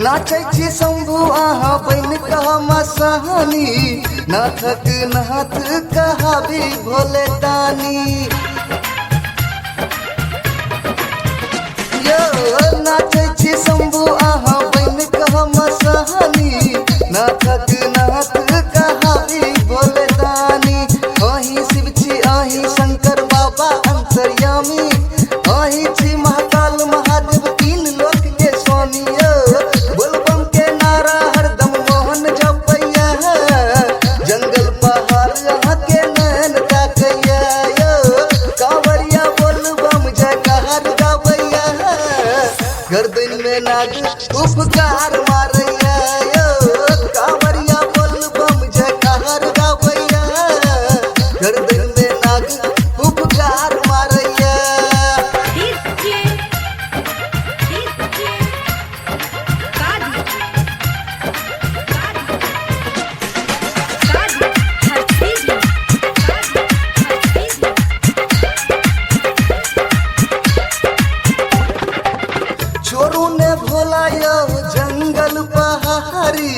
नाचै छी शंभु अहाँ बनि कऽ मसानी, नाथक नाथ कहाबी भोले दानी। यो नाचै छी शंभु अहाँ बनि कऽ मसानी, नाथक नाथ कहाबी भोले दानी। अहीं शिव छी अहीं शंकर बाबा अंतर्यामी, अहीं छी महाकाल महादेव तीन लोक के स्वामी। यो बोलबम के नारा हरदम मोहन जपैया, जंगल पहाड़ अहाँ के नैन ताकैया। यो कांवरिया बोलबम जयकार गाबैया, गर्दन में नाग उपकार मारैया। यो कांवरिया बोलबम जयकार गाबैया, गर्दन में नाग उपकार मारैया। डीजे डीजे कादी कादी कादी हरसिद्धि कादी हरसिद्धि। छोरू ने भोला यो जंगल पहाड़ी,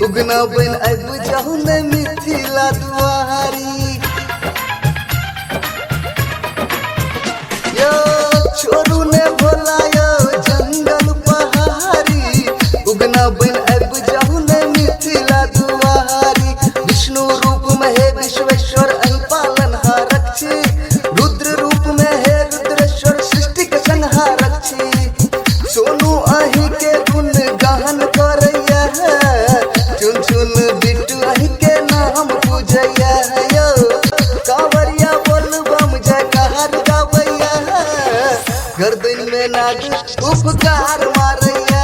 उगना बन आबि जाऊ ने मिथिला दुआरी। यो छोरू ने भोला यो जंगल पहाड़ी, उगना बन आबि जाऊ ने मिथिला दुआरी। विष्णु रूप में हे विश्वेश्वर अहि पालनहारक छी, रुद्र रूप में हे रुद्रेश्वर सृष्टि के संहारक छी। सोनू अहीं के गुण गान करैया, चुन चुन बिट्टू अहीं के नाम पूजैया। यो कांवरिया बोलबम जयकार गाबैया, गर्दन में नाग उपकार मारैया।